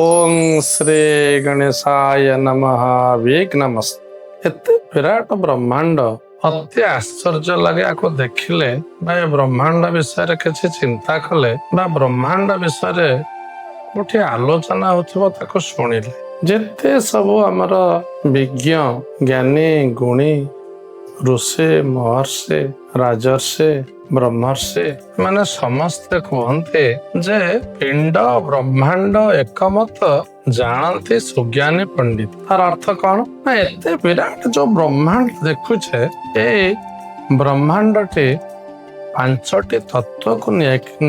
ଓଁ ଶ୍ରୀ ଗଣେଶାୟ ନମଃ। ବିଘ୍ନମସ୍ତୁ। ଏତେ ବିରାଟ ବ୍ରହ୍ମାଣ୍ଡ, ଅତି ଆଶ୍ଚର୍ଯ୍ୟ ଲାଗେ ଆକୁ ଦେଖିଲେ ବା ଏ ବ୍ରହ୍ମାଣ୍ଡ ବିଷୟରେ କିଛି ଚିନ୍ତା କଲେ ବା ବ୍ରହ୍ମାଣ୍ଡ ବିଷୟରେ କୋଉଠି ଆଲୋଚନା ହଉଥିବ ତାକୁ ଶୁଣିଲେ। ଯେତେ ସବୁ ଆମର ବିଜ୍ଞ, ଜ୍ଞାନୀ, ଗୁଣୀ, ଋଷି, ମହର୍ଷି, ରାଜର୍ଷି, ବ୍ରହ୍ମର୍ଷି ମାନେ ସମସ୍ତେ କୁହନ୍ତି ଯେ ପିଣ୍ଡ ବ୍ରହ୍ମାଣ୍ଡ ଏକମତ ଜାଣନ୍ତି ସୁଜ୍ଞାନୀ ପଣ୍ଡିତ। ତାର ଅର୍ଥ କଣ ନା, ଏତେ ବିରାଟ ଯୋଉ ବ୍ରହ୍ମାଣ୍ଡ ଦେଖୁଛେ, ଏଇ ବ୍ରହ୍ମାଣ୍ଡଟି ପାଞ୍ଚଟି ତତ୍ଵକୁ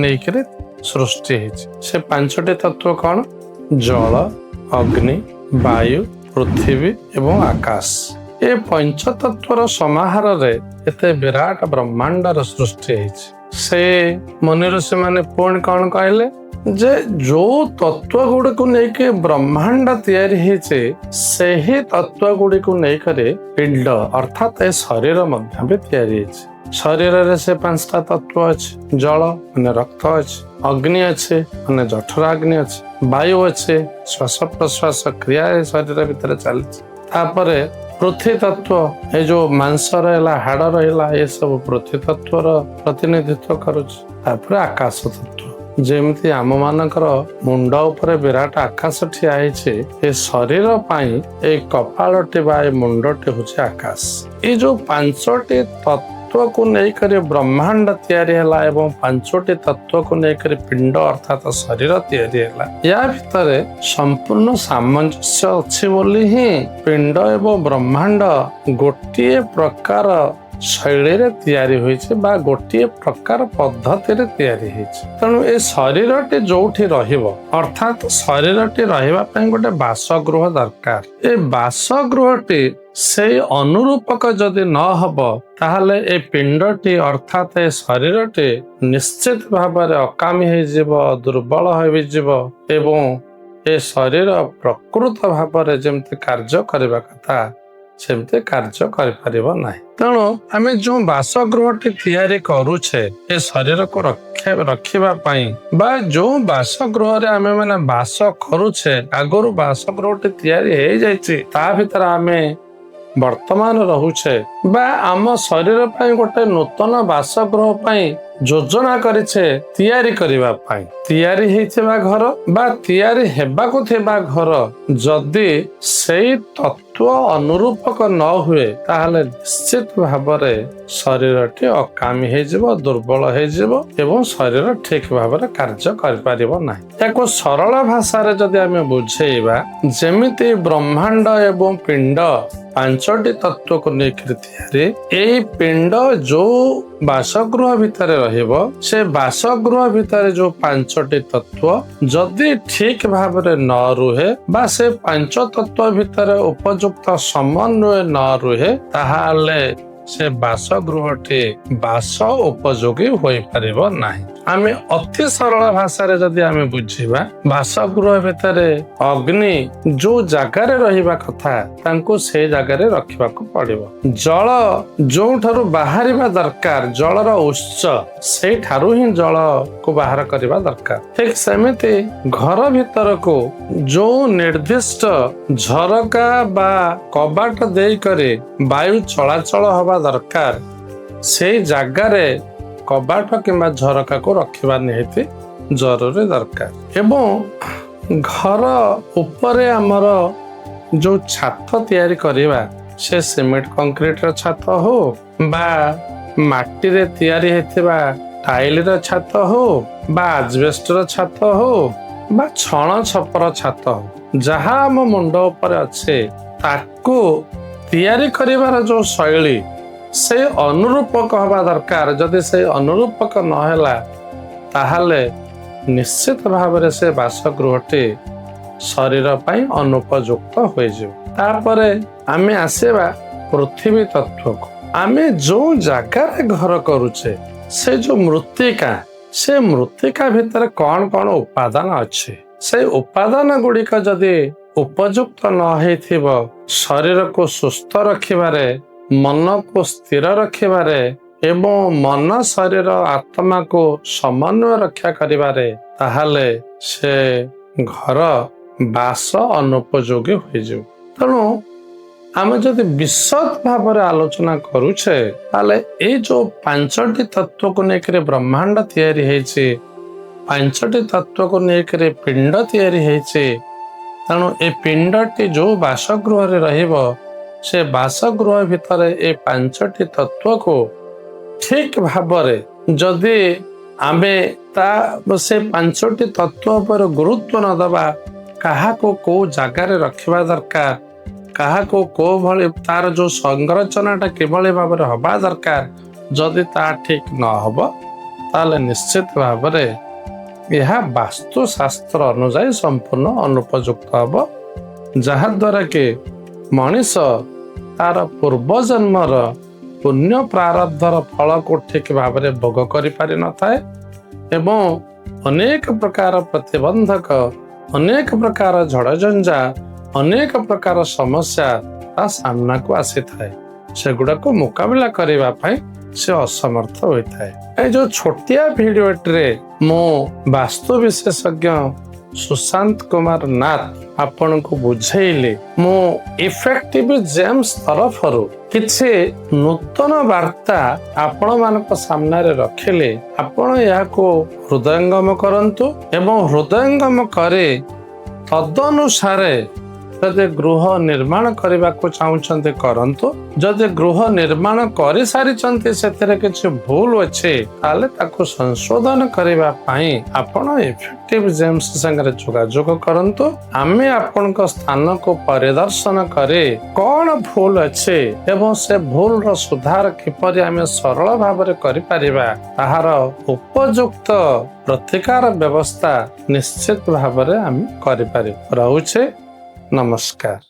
ନେଇକରି ସୃଷ୍ଟି ହେଇଛି। ସେ ପାଞ୍ଚଟି ତତ୍ଵ କଣ? ଜଳ, ଅଗ୍ନି, ବାୟୁ, ପୃଥିବୀ ଏବଂ ଆକାଶ। ଏ ପଞ୍ଚତତ୍ଵର ସମାହାରରେ ଏତେ ବିରାଟ ବ୍ରହ୍ମାଣ୍ଡର ସୃଷ୍ଟି ହେଇଛି। ସେ ମୁନି ଋଷି ମାନେ ପୁଣି କଣ କହିଲେ ଯେ ଯୋଉ ତତ୍ଵ ଗୁଡିକୁ ନେଇକି ବ୍ରହ୍ମାଣ୍ଡ ତିଆରି ହେଇଛି, ସେହି ତତ୍ଵ ଗୁଡିକୁ ନେଇକରି ପିଣ୍ଡ ଅର୍ଥାତ୍ ଏ ଶରୀର ମଧ୍ୟ ବି ତିଆରି ହେଇଛି। ଶରୀରରେ ସେ ପାଞ୍ଚଟା ତତ୍ଵ ଅଛି। ଜଳ ମାନେ ରକ୍ତ ଅଛି, ଅଗ୍ନି ଅଛି ମାନେ ଜଠରାଗ୍ନି ଅଛି, ବାୟୁ ଅଛି, ଶ୍ୱାସ ପ୍ରଶ୍ୱାସ କ୍ରିୟା ଏ ଶରୀର ଭିତରେ ଚାଲିଛି। ତାପରେ ପୃଥ୍ୱୀ ତତ୍ଵ, ଏ ଯୋଉ ମାଂସ ରହିଲା, ହାଡ ରହିଲା, ଏସବୁ ପୃଥ୍ୱୀ ତତ୍ଵର ପ୍ରତିନିଧିତ୍ୱ କରୁଛି। ତାପରେ ଆକାଶ ତତ୍ଵ। ଯେମିତି ଆମ ମାନଙ୍କର ମୁଣ୍ଡ ଉପରେ ବିରାଟ ଆକାଶ ଠିଆ ହେଇଛି, ଏ ଶରୀର ପାଇଁ ଏଇ କପାଳଟି ବା ଏ ମୁଣ୍ଡଟି ହଉଛି ଆକାଶ। ଏଇ ଯୋଉ ପାଞ୍ଚଟି ତତ୍ଵକୁ ନେଇକରି ବ୍ରହ୍ମାଣ୍ଡ ତିଆରି ହେଲା ଏବଂ ପାଞ୍ଚଟି ତତ୍ଵକୁ ନେଇକରି ପିଣ୍ଡ ଅର୍ଥାତ ଶରୀର ତିଆରି ହେଲା, ୟା ଭିତରେ ସମ୍ପୂର୍ଣ୍ଣ ସାମଞ୍ଜସ୍ୟ ଅଛି ବୋଲି ହିଁ ପିଣ୍ଡ ଏବଂ ବ୍ରହ୍ମାଣ୍ଡ ଗୋଟିଏ ପ୍ରକାର ଶୈଳୀରେ ତିଆରି ହୋଇଛି ବା ଗୋଟିଏ ପ୍ରକାର ପଦ୍ଧତିରେ ତିଆରି ହେଇଛି। ତେଣୁ ଏ ଶରୀରଟି ଯୋଉଠି ରହିବ, ଅର୍ଥାତ୍ ଶରୀରଟି ରହିବା ପାଇଁ ଗୋଟେ ବାସଗୃହ ଦରକାର। ଏ ବାସଗୃହଟି ସେଇ ଅନୁରୂପକ ଯଦି ନ ହବ, ତାହେଲେ ଏ ପିଣ୍ଡଟି ଅର୍ଥାତ୍ ଏ ଶରୀରଟି ନିଶ୍ଚିତ ଭାବରେ ଅକାମୀ ହେଇଯିବ, ଦୁର୍ବଳ ହୋଇଯିବ ଏବଂ ଏ ଶରୀର ପ୍ରକୃତ ଭାବରେ ଯେମିତି କାର୍ଯ୍ୟ କରିବା କଥା ସେମିତି କାର୍ଯ୍ୟ କରିପାରିବ ନାହିଁ। ତେଣୁ ଆମେ ଯୋଉ ବାସଗୃହଟି ତିଆରି କରୁଛେ ଏ ଶରୀରକୁ ରଖିବା ପାଇଁ ବା ଯୋଉ ବାସଗୃହରେ ଆମେ ମାନେ ବାସ କରୁଛେ, ଆଗରୁ ବାସଗୃହଟି ତିଆରି ହେଇଯାଇଛି, ତା ଭିତରେ ଆମେ ବର୍ତ୍ତମାନ ରହୁଛେ ବା ଆମ ଶରୀର ପାଇଁ ଗୋଟେ ନୂତନ ବାସଗୃହ ପାଇଁ ଯୋଜନା କରିଛେ ତିଆରି କରିବା ପାଇଁ, ତିଆରି ହେଇଥିବା ଘର ବା ତିଆରି ହେବାକୁ ଥିବା ଘର ଯଦି ସେଇ ତତ୍ଵ ଅନୁରୂପକ ନ ହୁଏ, ତାହେଲେ ନିଶ୍ଚିତ ଭାବରେ ଶରୀରଟି ଅକାମୀ ହେଇଯିବ, ଦୁର୍ବଳ ହେଇଯିବ ଏବଂ ଶରୀର ଠିକ ଭାବରେ କାର୍ଯ୍ୟ କରିପାରିବ ନାହିଁ। ଏହାକୁ ସରଳ ଭାଷାରେ ଯଦି ଆମେ ବୁଝେଇବା, ଯେମିତି ବ୍ରହ୍ମାଣ୍ଡ ଏବଂ ପିଣ୍ଡ ପାଞ୍ଚଟି ତତ୍ଵକୁ ନେଇକରି ତିଆରି, ଏଇ ପିଣ୍ଡ ଯୋଉ ବାସଗୃହ ଭିତରେ ରହିବ, ସେ ବାସଗୃହ ଭିତରେ ଯୋଉ ପାଞ୍ଚଟି ତତ୍ଵ ଯଦି ଠିକ ଭାବରେ ନ ରୁହେ ବା ସେ ପାଞ୍ଚ ତତ୍ଵ ଭିତରେ ଉପଯୁକ୍ତ ସମନ୍ୱୟ ନ ରୁହେ, ତାହେଲେ ସେ ବାସଗୃହଟି ବାସ ଉପଯୋଗୀ ହୋଇପାରିବ ନାହିଁ। ଆମେ ଅତି ସରଳ ଭାଷାରେ ଯଦି ଆମେ ବୁଝିବା, ବାସଗୃହ ଭିତରେ ଅଗ୍ନି ଯୋଉ ଜାଗାରେ ରହିବା କଥା ତାଙ୍କୁ ସେଇ ଜାଗାରେ ରଖିବାକୁ ପଡିବ। ଜଳ ଯୋଉଠାରୁ ବାହାରିବା ଦରକାର, ଜଳର ଉତ୍ସ ସେଇଠାରୁ ହିଁ ଜଳକୁ ବାହାର କରିବା ଦରକାର। ଠିକ ସେମିତି ଘର ଭିତରକୁ ଯୋଉ ନିର୍ଦ୍ଦିଷ୍ଟ ଝରକା ବା କବାଟ ଦେଇକରି ବାୟୁ ଚଳାଚଳ ହବା ଦରକାର, ସେଇ ଜାଗାରେ କବାଟ କିମ୍ବା ଝରକାକୁ ରଖିବା ନିହାତି ଜରୁରୀ ଦରକାର। ଏବଂ ଘର ଉପରେ ଆମର ଯୋଉ ଛାତ ତିଆରି କରିବା, ସେ ସିମେଣ୍ଟ କଂକ୍ରିଟର ଛାତ ହଉ ବା ମାଟିରେ ତିଆରି ହେଇଥିବା ଟାଇଲର ଛାତ ହଉ ବା ଆଜବେଷ୍ଟର ଛାତ ହଉ ବା ଛଣ ଛପର ଛାତ ହଉ, ଯାହା ଆମ ମୁଣ୍ଡ ଉପରେ ଅଛି ତାକୁ ତିଆରି କରିବାର ଯୋଉ ଶୈଳୀ ସେ ଅନୁରୂପକ ହବା ଦରକାର। ଯଦି ସେ ଅନୁରୂପକ ନହେଲା, ତାହେଲେ ନିଶ୍ଚିତ ଭାବରେ ସେ ବାସଗୃହଟି ଶରୀର ପାଇଁ ଅନୁପଯୁକ୍ତ ହୋଇଯିବ। ତାପରେ ଆମେ ଆସିବା ପୃଥିବୀ ତତ୍ଵକୁ। ଆମେ ଯୋଉ ଜାଗାରେ ଘର କରୁଛେ, ସେ ଯୋଉ ମୃତ୍ତିକା, ସେ ମୃତ୍ତିକା ଭିତରେ କଣ କଣ ଉପାଦାନ ଅଛି, ସେ ଉପାଦାନ ଗୁଡ଼ିକ ଯଦି ଉପଯୁକ୍ତ ନ ହେଇଥିବ, ଶରୀରକୁ ସୁସ୍ଥ ରଖିବାରେ, ମନକୁ ସ୍ଥିର ରଖିବାରେ ଏବଂ ମନ, ଶରୀର, ଆତ୍ମାକୁ ସମନ୍ୱୟ ରକ୍ଷା କରିବାରେ, ତାହେଲେ ସେ ଘର ବାସ ଅନୁପଯୋଗୀ ହୋଇଯିବ। ତେଣୁ ଆମେ ଯଦି ବିଶଦ ଭାବରେ ଆଲୋଚନା କରୁଛେ, ତାହେଲେ ଏଇ ଯୋଉ ପାଞ୍ଚଟି ତତ୍ଵକୁ ନେଇକରି ବ୍ରହ୍ମାଣ୍ଡ ତିଆରି ହେଇଛି, ପାଞ୍ଚଟି ତତ୍ଵକୁ ନେଇକରି ପିଣ୍ଡ ତିଆରି ହେଇଛି, ତେଣୁ ଏ ପିଣ୍ଡଟି ଯୋଉ ବାସଗୃହରେ ରହିବ, ସେ ବାସଗୃହ ଭିତରେ ଏ ପାଞ୍ଚଟି ତତ୍ଵକୁ ଠିକ ଭାବରେ ଯଦି ଆମେ ତା ସେ ପାଞ୍ଚଟି ତତ୍ଵ ଉପରେ ଗୁରୁତ୍ୱ ନ ଦେବା, କାହାକୁ କୋଉ ଜାଗାରେ ରଖିବା ଦରକାର, କାହାକୁ କୋଉ ଭଳି ତାର ଯୋଉ ସଂରଚନାଟା କିଭଳି ଭାବରେ ହବା ଦରକାର, ଯଦି ତା ଠିକ ନ ହବ, ତାହେଲେ ନିଶ୍ଚିତ ଭାବରେ ଏହା ବାସ୍ତୁଶାସ୍ତ୍ର ଅନୁଯାୟୀ ସମ୍ପୂର୍ଣ୍ଣ ଅନୁପଯୁକ୍ତ ହବ, ଯାହାଦ୍ୱାରା କି ମଣିଷ ତାର ପୂର୍ବଜନ୍ମର ପୁଣ୍ୟ ପ୍ରାରବ୍ଧର ଫଳକୁ ଠିକ ଭାବରେ ଭୋଗ କରିପାରିନଥାଏ ଏବଂ ଅନେକ ପ୍ରକାର ପ୍ରତିବନ୍ଧକ, ଅନେକ ପ୍ରକାର ଝଡ଼ଝଞ୍ଜା, ଅନେକ ପ୍ରକାର ସମସ୍ୟା ତା ସାମ୍ନାକୁ ଆସିଥାଏ। ସେଗୁଡ଼ାକୁ ମୁକାବିଲା କରିବା ପାଇଁ ସେ ଅସମର୍ଥ ହୋଇଥାଏ। ଏଇ ଯୋଉ ଛୋଟିଆ ଭିଡିଓଟିରେ ମୁଁ ବାସ୍ତୁ ବିଶେଷଜ୍ଞ ସୁଶାନ୍ତ କୁମାର ନାଥ ଆପଣଙ୍କୁ ବୁଝେଇଲି, ମୁଁ ଇଫେକ୍ଟିଭ ଜେମ୍ସ ତରଫରୁ କିଛି ନୂତନ ବାର୍ତ୍ତା ଆପଣମାନଙ୍କ ସାମ୍ନାରେ ରଖିଲି। ଆପଣ ଏହାକୁ ହୃଦୟଙ୍ଗମ କରନ୍ତୁ ଏବଂ ହୃଦୟଙ୍ଗମ କରି ତଦନୁସାରେ ଯଦି ଗୃହ ନିର୍ମାଣ କରିବାକୁ ଚାହୁଁଛନ୍ତି, କରନ୍ତୁ। ଯଦି ଗୃହ ନିର୍ମାଣ କରିସାରିଛନ୍ତି, ସେଥିରେ କିଛି ଭୁଲ ଅଛି, ତାହେଲେ ତାକୁ ସଂଶୋଧନ କରିବା ପାଇଁ ଆପଣ ଇଫେକ୍ଟିଭ ଜେମ୍ସ ସାଙ୍ଗରେ ଯୋଗାଯୋଗ କରନ୍ତୁ। ଆମେ ଆପଣଙ୍କ ସ୍ଥାନକୁ ପରିଦର୍ଶନ କରି କଣ ଭୁଲ ଅଛି ଏବଂ ସେ ଭୁଲର ସୁଧାର କିପରି ଆମେ ସରଳ ଭାବରେ କରିପାରିବା, ତାହାର ଉପଯୁକ୍ତ ପ୍ରତିକାର ବ୍ୟବସ୍ଥା ନିଶ୍ଚିତ ଭାବରେ ଆମେ କରିପାରିବୁ। ରହୁଛେ, ନମସ୍କାର।